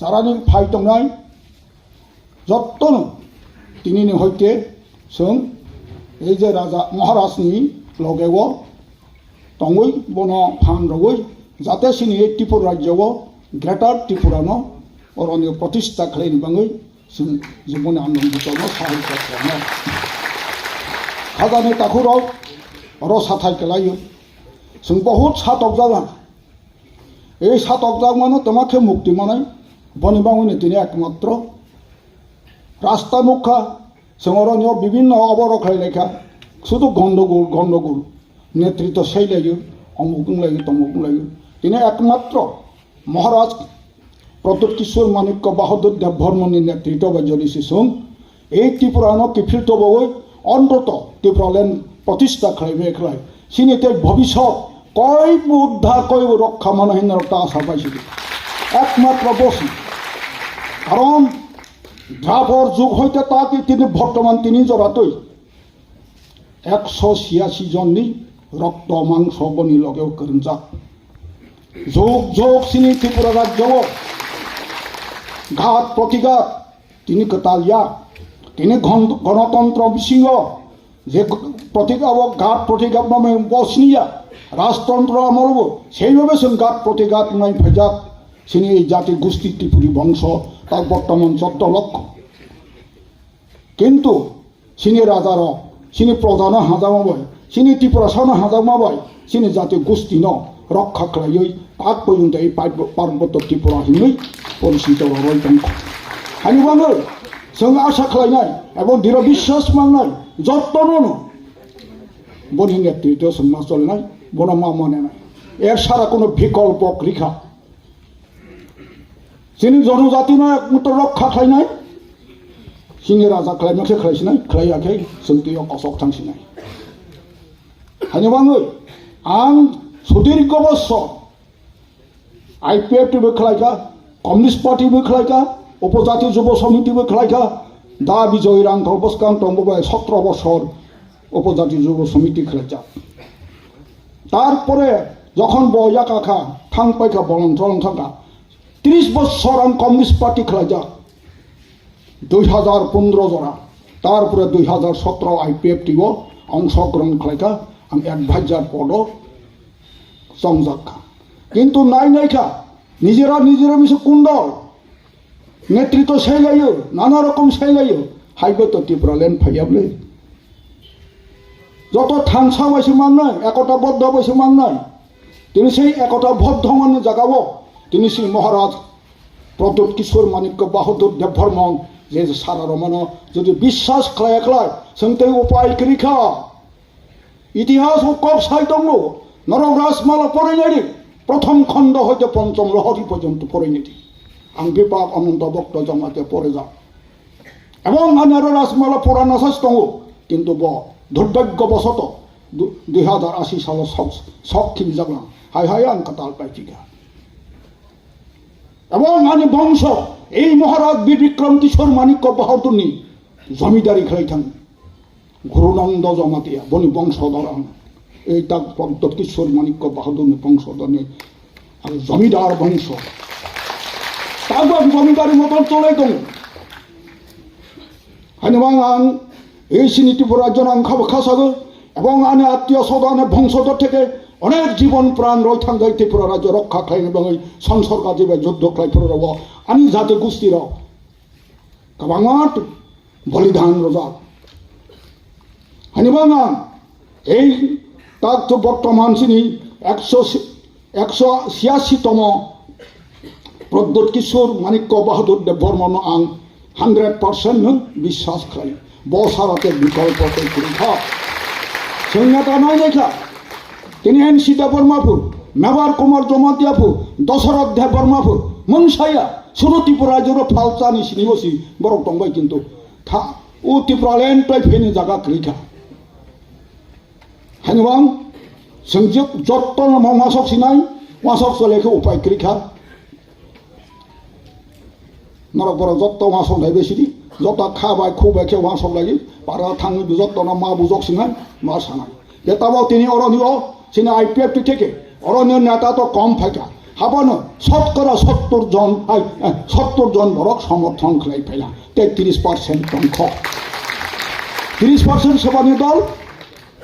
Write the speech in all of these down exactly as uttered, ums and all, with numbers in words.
Charani phai tongnai jottono tinini hoite chwng ei je Raja Maharajni logeo tongwi bono phan rwui jate chini ei Tripura rajyo o Greater Tripura no oroni protista khlaini bagwi chwng jiboni andolon bitorno sahai khajakno. Khajani takhurok oro sathai kwlaio. Chwng bohut satokjak. Ei satokjakmano tongma khe mukti manai, boni bagwino tini ekmatro rasta nukha, chwng oro nw bibinno oborok khlai laikha, sudu gondogol, gondogol, netrito sailaio, omuk wnglaio, tomuk wnglaio. Tini ekmatro Maharaj Pradyut Kishore Manikya Bahadur Debbarmani netrito bai jodi se chwng ei Tripura no kiphil tobogoi ontoto Tripura land protista khlai bai khlai. Chini tei bhobishyot koi bo uddhar, koi bo rokha mano hinwi norok ta asa pai sidi. Ekmatro bosi. Karon Dwapor jug hoite ta ki tini bortoman tini jora twi ekso chiyasi jonni rokto mangso boni logeo kwrwngjak. Jug jug chini Tripura rajyo o ghat protighat tini kwtal ya, tini ghon-, gonotontro bisingo je protig abo ghat protighat mame bosniya rajtontro amolbo seibabe chwng ghat protighat mai phaijak chini ei jati gusti Tripuri bongso ta bortoman choddo lokho. Kintu chini rajarok, chini projano hajakma bai, chini Tiprasano hajakma bai, chini jati gustino rokha khlaiwi tak poyung tei Parbotto Tripura hinwi poricito rwrwi tongkha. Hani bagwi chwng asa khlainai ebong diro biswas mangnai jottono boni netrito chwng ma cholinai, bono ma manenai. Er sara kono bikolpo kwrwi kha. Chini jonojatino ekmatro rokha khlainai, chini raja khlaima khe khlaisinai, khlaiya khe chwng twiyo kosok thangsinai. Hani bagwi ang sudirgho bossor I P F T bo khlaikha, Communist Party bo khlaikha, Upojati Jubo Samiti bo khlaikha, da Bijoy Rangkhol bwskang tongbo bai sotro bossor Upojati Jubo Samiti khlaijak. Tarpore jokhon bo yakakha, thang paikha, bolong cholong thangkha, tris bossor ang Communist Party khlaijak, dui hazar pondro jora, tarpore dui hazar sotro I P F T o ongshogrohon khlaikha, ang advisor podo chongjakkha. Kintu nai naikha, nijera nijera misi kundol, netrito sailaio, nana rokom sailaio, haibo to Tipraland phaiya bwle. Joto thansa bai se mangnai, ekota boddo bai se mangnai. Tini sei ekota boddo mani jagao, tini sei Maharaj Pradyut Kishore Manikya Bahadur Debbarma je sara romano jodi biswas khlaiya khlai, chwng tei upai kwrwi kha. Itihas o kok sai tongo, norok Rajmala porinai di, prothom khondo hoite ponchom lohori porjonto porinai di. Ang Bipak Ananta Bhakta Jamatia porejak. Ebong ani aro Rajmala pora nasas tongo, kintu bo durbhagyo bosoto du-, dui hazar ashi salo sok, sok khiljak lang. Hai hai ang kwtal pai thika. Ebong ani bongso, ei Maharaj Bir Bikram Kishore Manikya Bahadurni jomidari khlai thang. Gurunanda Jamatia, boni bongsodor ang. Ei tak Pradyut Kishore Manikya Bahadurni bongsodorni ang jomidar bongso. Tabuk ang jomidari moton cholai tongo. Hani bang ang ei chini Tripura rajyo ang khabo khasago, ebong ani attiyo sodor, ani bongsodor theke onek jibon pran roi thangjai Tripura rajyo rokha khlaina bagwi sonsor gaji bai juddho khlai phuru rwo ani jati gusti rok. Kwbangma bolidan rwjak. Hani bang ang ei tak to bortoman chini ekso, ekso chiyasi tomo Pradyut Kishore Manikya Bahadur Debbarmano ang hundred percent no biswas khlai. Bo sara te bikolpo tei kwrwi kha. Chwng neta nai nai kha. Tini N C Debbarma phu, Mevar Kumar Jamatia phu, Dasarath Debbarma phu, mungsaya, sudu Tripura joro phalchani sini bosi borok tongbai kintu. Tha, o Tipraland tei pheni jaga kwrwi kha. Hani bang, chwng je jotto no ma wasok sinai, wasok chole khe upai kwrwi kha. Norok borok jotto wasok lai bai sidi, jotto kha bai khu bai khe wasok lai, para thangwi jotto no ma bujok sinai, ma sanai. Je tabok tini oroni o, chini I P F T theke, oroni o neta to kom phaikha. Abono sotkora sottor jon, ai, eh, sottor jon borok somorthon khlai phaila. Tei tris percent tongkho. Tris percent sebani dol,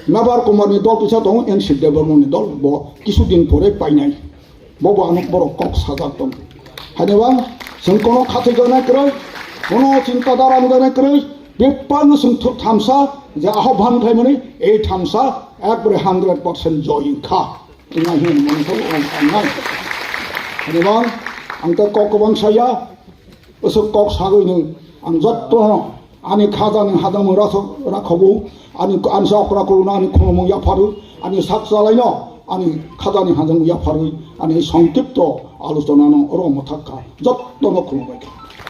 Nabar Kumarni dol kisa tongo, N C Debbarmani dol, bo kisu din pore painai. Bobo ano borok kok sajak tongo. Haineba chwng kono khathoi janai kwrwi, kono chinta dara wngjanai kwrwi, bebakno chwng thu-, thamsa je ahobhan khlaimani, ei thamsa ekbare hundred percent joy wngkha. Wngna hino mani khe wng wngnai. Ani bang ang tei kok kwbang saya, aswk kok sagwino ang jottono ani khajani hajamung rakhok-, rakhogo, ani, ani sa okra kuruno ani khulumung yapharu, ani sak chalaino ani khajani hajamung yapharwi, ani songkipto alochonano oro mwthak kha. Jottono khulumbai kha.